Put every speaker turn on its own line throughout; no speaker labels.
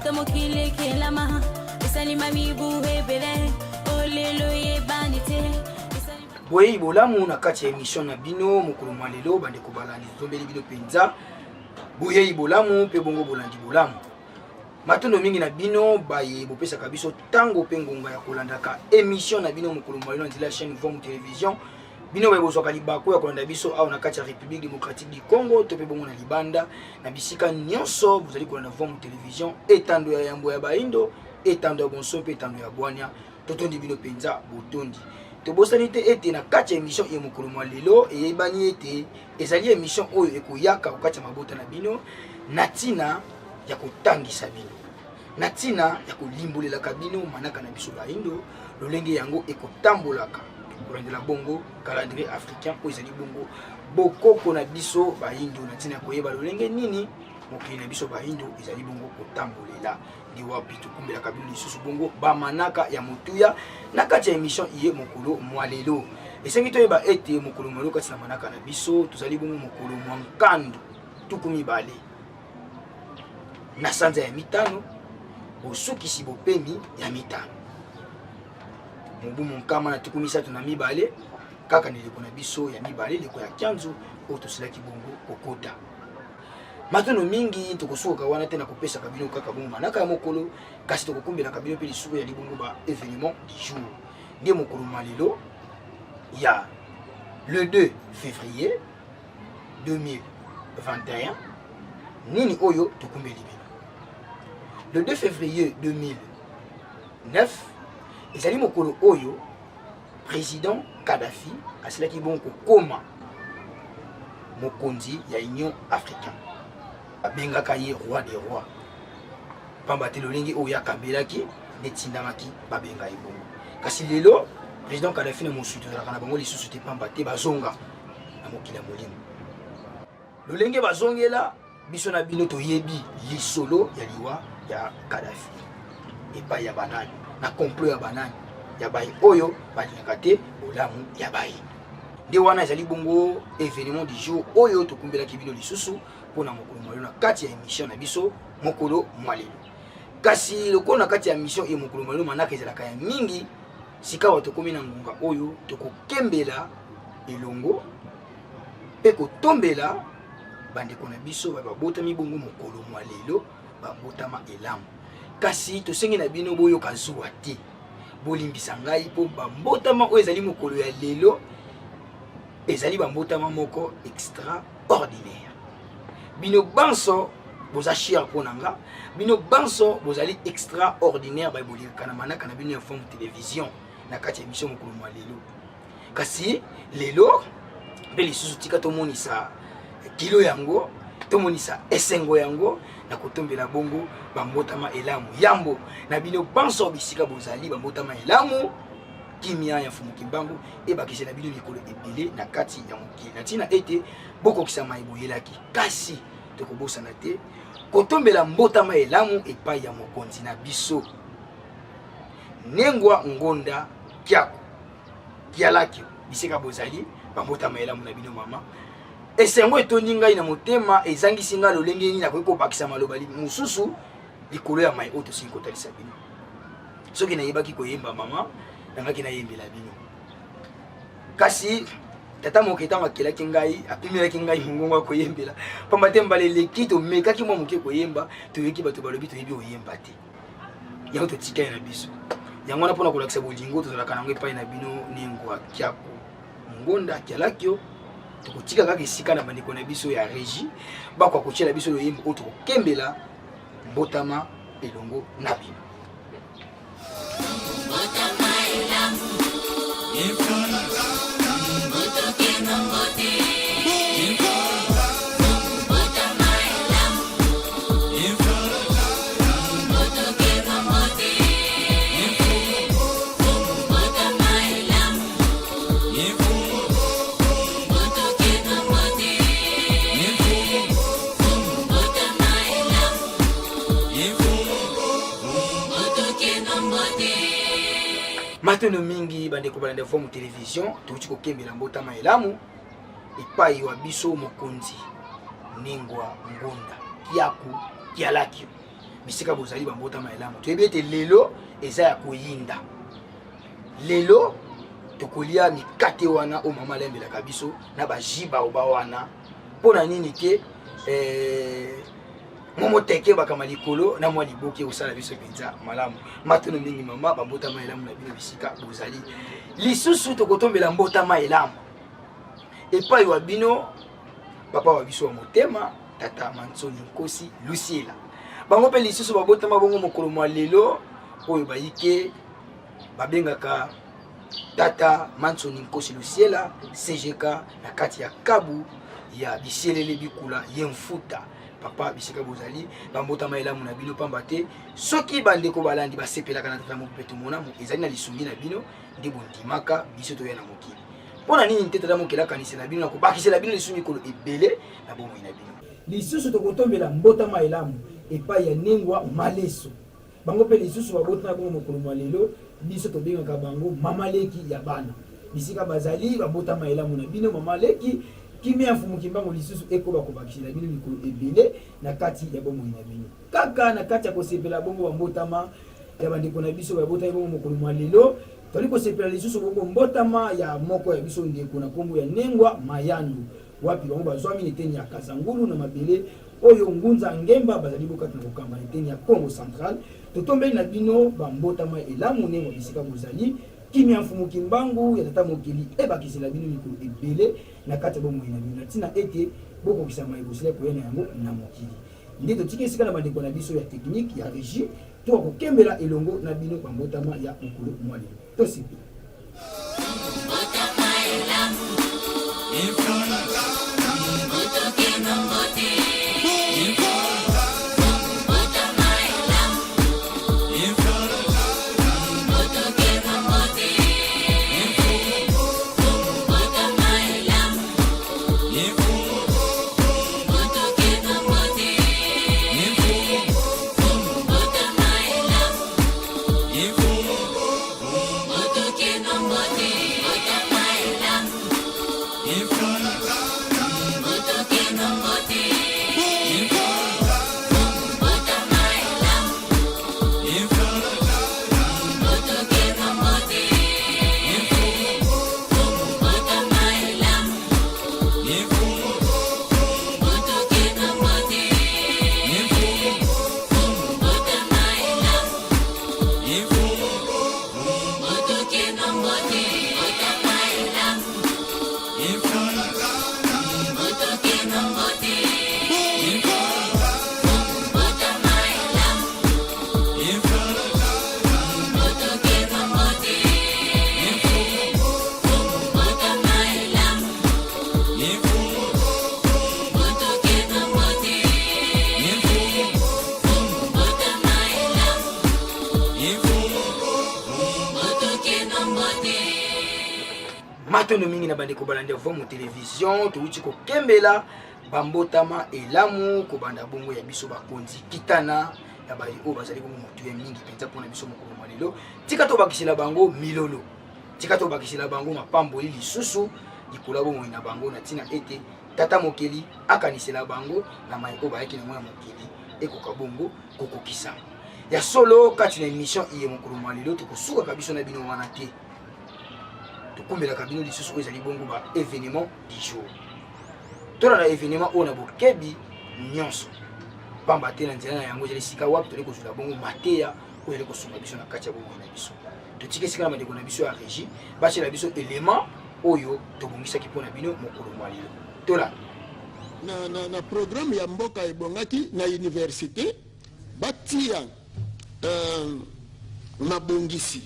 Uta mokili ekelama esalima mibu ebele olelo eyebani te.
Boyei bolamu na kati ya emission na bino mokolo mwa lelo, bandeko balandi, totombeli bino mpenza boyei bolamu mpe bongo bolandi bolamu. Matondo mingi na bino baye bopesaka biso ntango mpe ngonga ya kolandaka emission na bino mokolo mwa lelo na nzela ya chaîne Vomu Television. Bino baye bozwaka libaku ya kolanda biso awa na kati ya République démocratique du Congo to mpe bongo na libanda na bisika nyonso bozali kolanda Vomu Television, etando ya yambo ya baindo, etando ya bonso mpe etando ya bwania. Totondi bino mpenza botondi. Tobosani te ete na kati ya emission ya mokolo mwa lelo eyebani ete ezali emission oyo ekoyaka okati ya mabota na bino na ntina ya kotangisa bino, na ntina ya kolimbolelaka bino manaka na biso baindo lolenge yango ekotambolaka kolandela bongo calendrier africain oyo ezali bongo bokoko na biso baindo, na ntina ya koyeba lolenge nini mokili na biso baindo ezali bongo kotambolela. Nde wapi tokumbelaka bino lisusu bongo bamanaka ya motuya na kati ya emission iye mokolo mwa lelo. Esengi toyeba ete mokolo mwa lelo kati na manaka na biso tozali bongo mokolo mwa nkando 20 na sanza ya mitano, bosukisi bopemi ya mitano, mobu monkama na 32, kaka na eleko na biso ya mibale, eleko ya kianzu oyo tosilaki bongo kokota. Matono mingi tokosukaka wana te na kopesaka bino kaka bongo manaka ya mokolo, kasi tokokumbelaka bino mpe lisusu ya libongo ba événement du jour. Nde mokolo mwa lelo ya le 2 février 2021, nini oyo tokumbeli bino le 2 février 2009 ezali mokolo oyo président Kadhafi asilaki bongo kokoma mokonzi ya Union africaine. Babengaka ye roi des rois, pamba te lolenge oyo akambelaki nde etindamaki babenga ye bongo. Kasi lelo président Kadhafi na mosui tozalaka na bango lisusu te, pamba te bazonga na mokili ya molimo. Lolenge bazongela biso na bino toyebi lisolo ya liwa ya Kadhafi epai ya banani, na complot ya banani, ya baye oyo balingaka te bolamu ya baye. Nde wana ezali bongo événement du jour oyo tokumbelaki bino lisusu mpona mokolo mwa lelo na kati ya émission na biso mokolo mwa lelo. Kasi lokola na kati ya émission ya mokolo mwa lelo manaka ezalaka ya mingi, sikawa tokomi na ngonga oyo tokokembela elongo mpe kotombela bandeko na biso baye babotami bongo mokolo mwa lelo, babotama elamu. Kasi tosengi na bino boyoka zuwa te, bolimbisa ngai mpo bambotama oyo ezali mokolo ya lelo ezali bambotama moko extraordinaire. Bino banso boza cher mpo na nga, bino banso bozali extraordinaire baye bolingaka na manaka na bino ya Vomu Television na kati ya émission mokolo mwa lelo. Kasi lelo mpe lisusu tika tomonisa kilo yango, tomonisa esengo yango na kotombela bongo bambotama elamu. Yambo na bino banso bisika bozali, bambotama elamu, kimia ya Mfumu Kimbangu ebakisela bino mikolo ebele na kati ya mokili, na ntina ete bokokisa maye boyelaki. Kasi tokobosana te kotombela mbotama elamu epai ya mokonzi na biso Nengwa Ngonda Kiako Kialakio, bisika bozali, bambotama elamu na bino mama. Esengo etondi ngai na motema, ezangisi ngai lolenge nini nakoki kobakisa maloba mosusu likolo ya mai oyo tosingi kotalisa bino. Soki nayebaki koyemba mama, nangaki nayembela bino. Kasi tata moke ntango akelaki ngai, apimelaki ngai mongongo ya koyembela, pamba te mbala eleki tomekaki mwa moke koyemba, toyoki bato balobi toyebi koyemba te, yango totikali na biso. Yango wana mpona kolakisa bolingo tozalaka nango epai na bino Nengwa Kiako Ngonda Kialakio, tokotika kaka esika na bandeko na biso ya régie bakoka kotiela biso loyembo oyo tokokembela mbotama elongo na bino.
Mbotama elamu. Mbotokeno mbote. Mbotama elamu. Mbotokeno mbote. Mbotama elamu. Mbotokeno mbote. Mbotama elamu. Mbotokeno mbote.
Matondo mingi bandeko balanda Vomu Television, touti kokembela mbotama elamu epai wa biso mokonzi Nengwa Ngonda Kiaku Kialakio. Bisika bozali bambotama elamu, toyebi ete lelo eza ya koyinda. Lelo tokolia mikate wana oyo mama alembelaka biso na bajiba oba wana. Mpo na nini te eh, mwa moteke bakama likolo na mwa liboke osala biso mpenza malamu. Matono mingi mama, bambotama elamu na bino bisika bozali. Lisusu tokotombela mbotama elamu epai wa bino papa wa biso wa motema, tata Mansoni Nkosi Lusiela. Bango mpe lisusu babotama bongo mokolo mwa lelo oyo bayike babengaka tata Mansoni Nkosi Lusiela CGK na kati ya kabu ya bisielele bikula ye mfuta. Papa, bisika bozali, bambotama elamu na bino, pamba te soki bandeko balandi basepelaka na tata Mopeto Monamu, ezali na lisungi na bino nde bondimaka biso toya na mokili. Mpo na nini te tata mokeli akanisela bino na kobakisela bino lisusu mikolo ebele na bomoi na bino? Lisusu tokotombela mbotama elamu epai ya Nengwa Maleso. Bango mpe lisusu babotama bongo mokolo mwa lelo, biso tobengaka bango mama leki ya bana. Bisika bazali, babotama elamu na bino mama leki. Kimia ya Mfumu Kimbangu lisusu ekoba kobakisela bino mikolo ebele na kati ya bomoi na bino. Kaka na kati ya kosepela bongo bambotama ya bandeko na biso babotami bongo mokolo mwa lelo, tozali kosepela lisusu bongo mbotama ya moko ya biso ndeko na nkombo ya Nengwa Mayandu, wapi bango bazwami na eteni ya Kazangulu na mabele oyo Ngunza Ngemba bazali bokati na kokamba na eteni ya Kongo Central. Totombeli na bino bambotama elamu Nengwa bisika bozali. Kimia Mfumu Kimbangu ya Tata Mokeli ebakisela bino mikolo ebele na kati ya bomoi na bino, na ntina ete bokokisa maye bosila koya na yango na mokili. Nde totiki esika na bandeko na biso ya technique ya regie to kokembela elongo na bino bambotama ya mokolo mwa lelo. Tosepela. Matondo mingi na bandeko balandi ya Vomo Television. Towuti kokembela bambotama elamu kobanda bongo ya biso bakonzi kitana ya baye oyo bazali bongo motuya mingi mpenza mpona biso mokolo mwa lelo. Tika tobakisela bango milolo, tika tobakisela bango mapamboli lisusu likolo ya bomoi na bango, na ntina ete Tata Mokeli akanisela bango na mai oyo bayaki nango na mokili ekoka bongo kokokisama. Ya solo, kati na emission iye mokolo mwa lelo tokosukaka biso na bino wana te, tokumbelaka bino lisusu oyo ezali bongo ba événement du jour. Tolanda événement oyo na bokebi nyonso, pamba te na nzela na yango ezali esika wapi tozali kozwela bongo mateya oyo ezali kosunga biso na kati ya bomoi na biso. Totiki esika na bandeko na biso ya régie batiela biso élément oyo tobongisaki mpo na bino mokolo mwa lelo. Tolanda.
Na, na, na programme ya mboka ebongaki na université batia mabongisi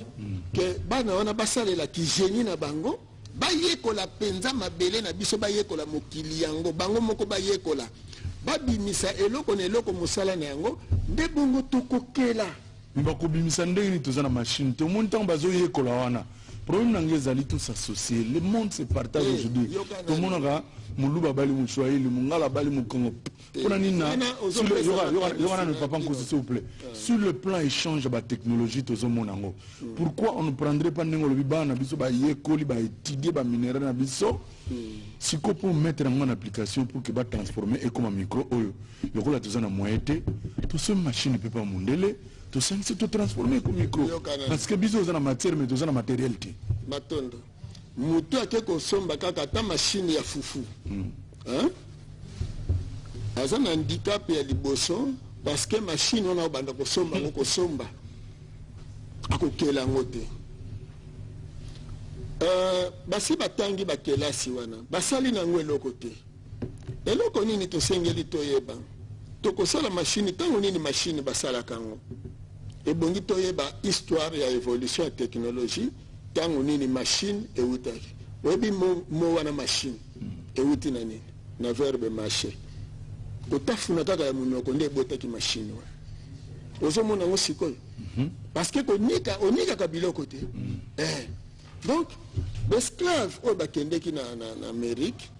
ke bana wana basalela kigenie na bango, bayekola mpenza mabele na biso, bayekola mokili yango bango moko, bayekola babimisa eloko na eloko mosala na yango, nde bongo tokokela.
Me bakobimisa ndenge nini? Toza na machine te. Omoni ntango bazoyekola wana, Problème na ngai ezali to s'associer. Le monde se partage
Eh,
aujourd'hui.
yoka nani.
Tomonaka moluba abali moswahili, mongala abali mokongo. Mpona nini na
Wana
sur le-
ozopesa
yoka- yoka-
makanisi
yoka nanu
na
papa
bino.
Nkosi, s'il vous plaît. Sur le plan échange ya batechnologie, tozomona yango. Pourquoi on ne prendrait pas, ndenge olobi, bana na biso bayekoli, baétudie baminerai na biso siko mpo mettre yango en application pour que batransforme ekoma micro oyo? Lokola toza na moyen te, tosombi machine mpe pa mondele, tosangisi, totransforme eko micro.
Yoka nani.
Parce que biso toza na matière, mais toza na matériel te.
Matondo. Moto ake kosomba kaka ata machine ya fufu, hein? Aza na handicap ya liboso, parce que machine wana obanda kosomba yango, kosomba akokela yango te. Basi batangi bakelasi wana, basali na yango eloko te. Eloko nini tosengeli toyeba? Tokosala machine ntango nini? Machine basalaka yango, ebongi toyeba histoire ya évolution ya technologie, ntango nini machine eutaki. Oyebi mo wana machine euti na nini? Na verbe mâcher, kotafuna kaka ya monoko nde ebotaki machine wana. Ozomona yango sikoyo, parce que konika, onikaka biloko te. Donc baesclave oyo bakendeki na Amérique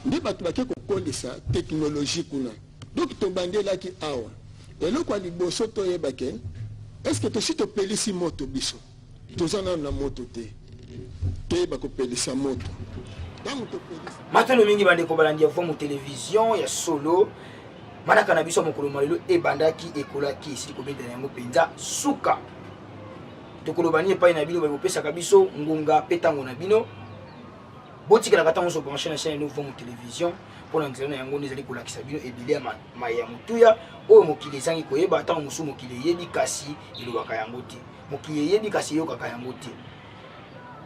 nde bato bake kokolisa technologie kuna. Donc tobandelaki awa. Eloko ya liboso toyeba ke est ce que tosi topelisi moto? Biso toza nano na moto te. Toyeba kopelisa moto. Ntango topelisa
Matondo mingi, bandeko balandi ya Vomu Télévision ya solo. Manaka na biso ya mokolo malelo ebandaki, ekolaki, esili kobendela yango mpenza suka. Tokoloba nini epai na bino bakopesaka biso ngonga mpe ntango na bino? Botikalaka ntango nyonso branché na chaîne no Vomu Télévision, mpo na nzela na yango nde ezali kolakisa bino ebele ya ya motuya oyo mokili ezangi koyeba. Ntango mosusu mokili eyebi kasi elobaka yango te, mokili eyebi kasi eyokaka yango te.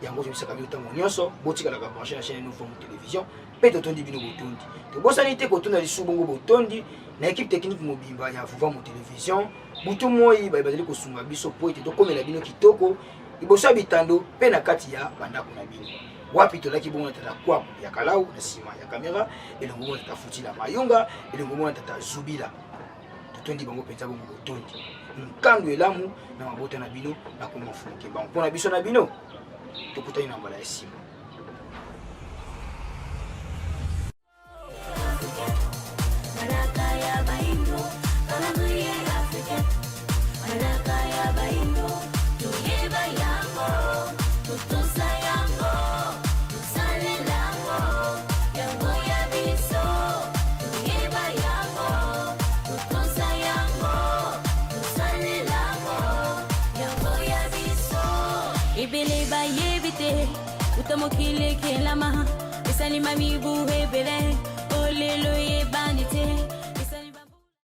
Yango tobisaka bino ntango nyonso, botikalaka branché na chaîne no Vomu Télévision. Mpe totondi bino botondi, tobosani te kotonda lisusu bongo botondi na équipe technique mobimba ya Vuvamu Télévision. Butu moi baye bazali kosunga biso po ete tokomela bino kitoko liboso ya bitando mpe na kati ya bandako na bino. Wapi tolaki bongo na tata Kwaku ya Kalau na nsima ya kamera, elongo mona tata Futila Mayunga, elongo mona tata Zubila. Totondi bango mpenza bongo botondi. Nkando elamu na mabota na bino na komafumuke bango mpo na biso na bino. Tokutani na mbala ya nsima.
Manaka ya baindo, calendrier africain. Manaka ya baindo, toyeba yango, totosa yango, tosalela yango, yango ya biso. Toyeba yango, totosa yango, tosalela yango, yango ya biso. Ebele bayebi te uta mokili ekelama, esalima mibu ebele.